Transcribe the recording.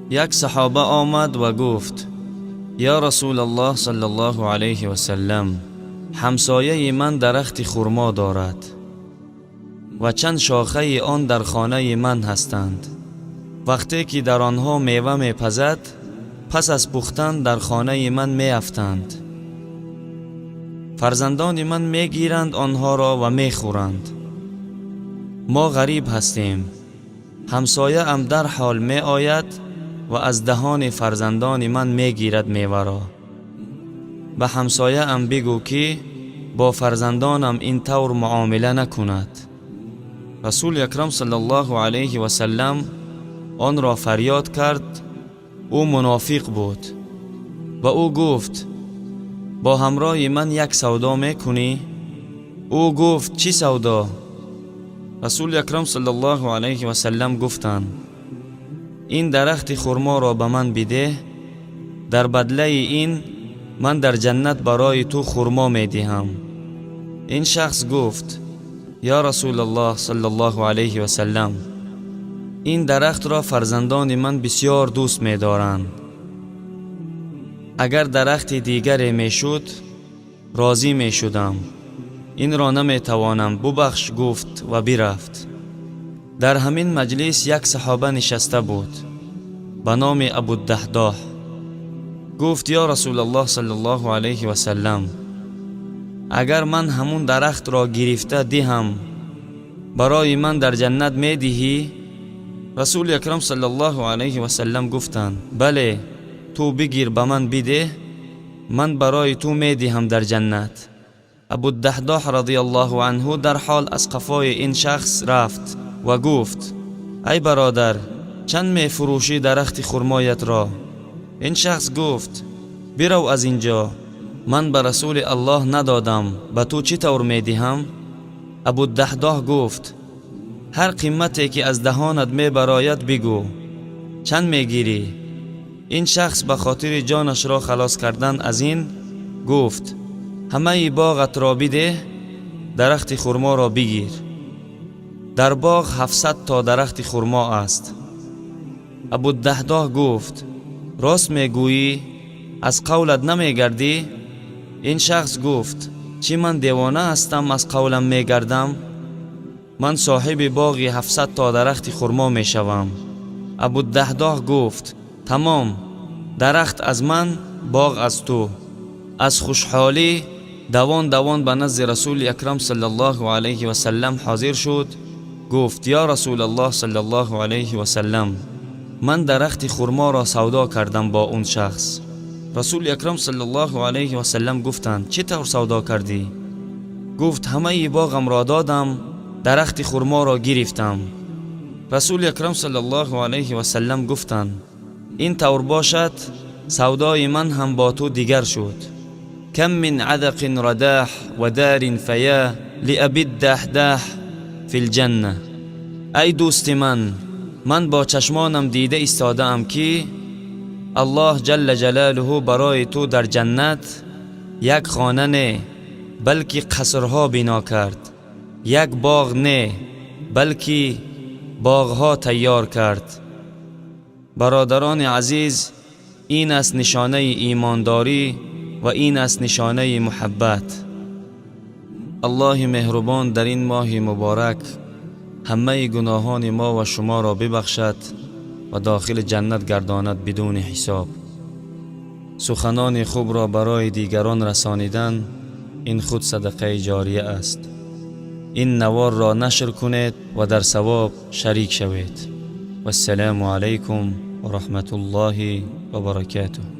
Як саҳоба омад ва гуфт: «Ё Расулаллоҳ саллаллоҳу алайҳи васаллам, ҳамсояи ман дарахти хурмо дорад ва чанд шохаи он дар хонаи ман ҳастанд. Вақте ки дар онҳо мева мепазад, пас аз пухтан дар хонаи ман меафтанд. Фарзандони ман мегиранд онҳоро ва мехӯранд. Мо ғариб ҳастем. Ҳамсояам дарҳол меояд ва аз даҳони фарзандони ман мегирад меваро. Ба ҳамсояам бигӯ, ки бо фарзандонам ин тавр муомила накунад». Расули Акрам саллаллоҳу алайҳи васаллам онро фарёд кард. Ӯ мунофиқ буд. Ба ӯ гуфт: «Бо ҳамроҳи ман як савдо мекунӣ?» Ӯ гуфт: «Чӣ савдо?» Расули Акрам саллаллоҳу алайҳи васаллам гуфтанд: «Ин дарахти хурморо ба ман бидеҳ, дар бадлаи ин ман дар ҷаннат барои ту хурмо медиҳам». Ин шахс гуфт: «Ё Расулаллоҳ саллаллоҳу алайҳи васаллам, ин дарахтро фарзандони ман бисёр дӯст медоранд. Агар дарахти дигаре мешуд, розӣ мешудам. Инро наметавонам, бубахш». Гуфт ва бирафт. Дар ҳамин маҷлис як саҳоба нишаста буд ба номи Абудаҳдоҳ. Гуфт: «Ё Расулаллоҳ саллаллоҳу алайҳи васаллам, агар ман ҳамун дарахтро гирифта диҳам, барои ман дар ҷаннат медиҳӣ?» Расули Акрам саллаллоҳу алайҳи васаллам гуфтанд: «Бале, ту бигир, ба ман бидеҳ, ман барои ту медиҳам дар ҷаннат». Абудаҳдоҳ радиаллоҳу анҳу дарҳол аз қафои ин шахс рафт ва гуфт: «Ай бародар, чанд мефурӯшӣ дарахти хурмоятро?» Ин шахс гуфт: «Бирав аз ин ҷо, ман ба Расули Аллоҳ надодам, ба ту чӣ тавр медиҳам?» Абудаҳдоҳ гуфт: «Ҳар қимате ки аз даҳонат мебарояд, бигӯ, чанд мегирӣ?» Ин шахс ба хотири ҷонашро халос кардан аз ин гуфт: «Ҳамаи боғатро бидеҳ, дарахти хурморо бигир. Дар боғ 700 то дарахти хурмо аст». Абудаҳдоҳ гуфт: «Рост мегӯӣ? Аз қавлат намегардӣ?» Ин шахс гуфт: «Чӣ, ман девона ҳастам, аз қавлам мегардам? Ман соҳиби боғи 700 то дарахти хурмо мешавам». Абудаҳдоҳ гуфт: «Тамом, дарахт аз ман, боғ аз ту». Аз хушҳолӣ давон давон ба назди Расули Акрам саллаллоҳу алайҳи васаллам ҳозир шуд. Гуфт: «Ё Расулаллоҳ саллаллоҳу алайҳи васаллам, ман дарахти хурморо савдо кардам бо он шахс». Расули Акрам саллаллоҳу алайҳи васаллам гуфтанд: «Чӣ тавр савдо кардӣ?» Гуфт: «Ҳамаи боғамро додам, дарахти хурморо гирифтам». Расули Акрам саллаллоҳу алайҳи васаллам гуфтанд: «Ин тавр бошад, савдои ман ҳам бо ту дигар шуд». كم من عذق رداح ودار فيا لأبي الدحداح في الجنة. Ай дӯсти ман, ман бо чашмонам дида истодаам, ки Аллоҳ ҷалла ҷалолуҳу барои ту дар ҷаннат як хона не, балки қасрҳо бино кард, як боғ не, балки боғҳо тайёр кард. Бародарони азиз, ин аст нишонаи имондорӣ ва ин аст нишонаи муҳаббат. Аллоҳи меҳрубон дар ин моҳи муборак ҳамаи гуноҳони мо ва шуморо бибахшад ва дохили ҷаннат гардонад бидуни ҳисоб. Суханони хубро барои дигарон расонидан ин худ садақаи ҷория аст. Ин наворро нашр кунед ва дар савоб шарик шавед. Вассалому алайкум ва раҳматуллоҳи ва баракатуҳ.